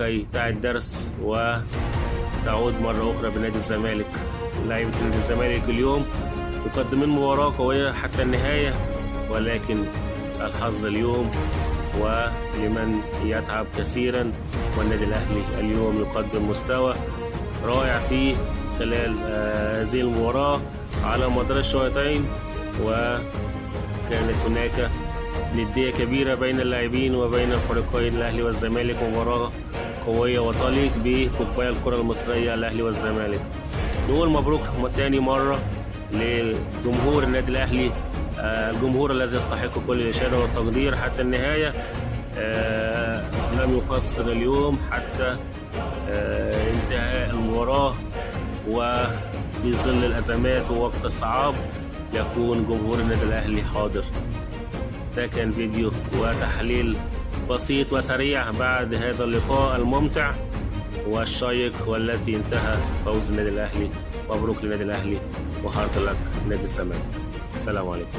كي تعد درس وتعود مرة أخرى بنادي الزمالك. لاعيبة نادي الزمالك اليوم يقدمون مباراة قوية حتى النهاية، ولكن الحظ اليوم ولمن يتعب كثيرا، والنادي الأهلي اليوم يقدم مستوى رائع فيه خلال هذه المباراة على مدار الشوطين، وكانت هناك ندية كبيرة بين اللاعبين وبين الفريقين الأهلي والزمالك، مباراة قوية وتليق بقطبي الكرة المصرية الأهلي والزمالك. نقول مبروك تاني مرة لجمهور النادي الأهلي، الجمهور الذي يستحق كل الإشادة والتقدير حتى النهاية، لم يقصر اليوم حتى انتهاء المباراة، وفي ظل الأزمات ووقت الصعاب يكون جمهور النادي الأهلي حاضر. ده كان فيديو وتحليل بسيط وسريع بعد هذا اللقاء الممتع والشيق والتي انتهى فوز النادي الأهلي. مبروك للنادي الأهلي و hard luck نادي الزمالك. السلام عليكم.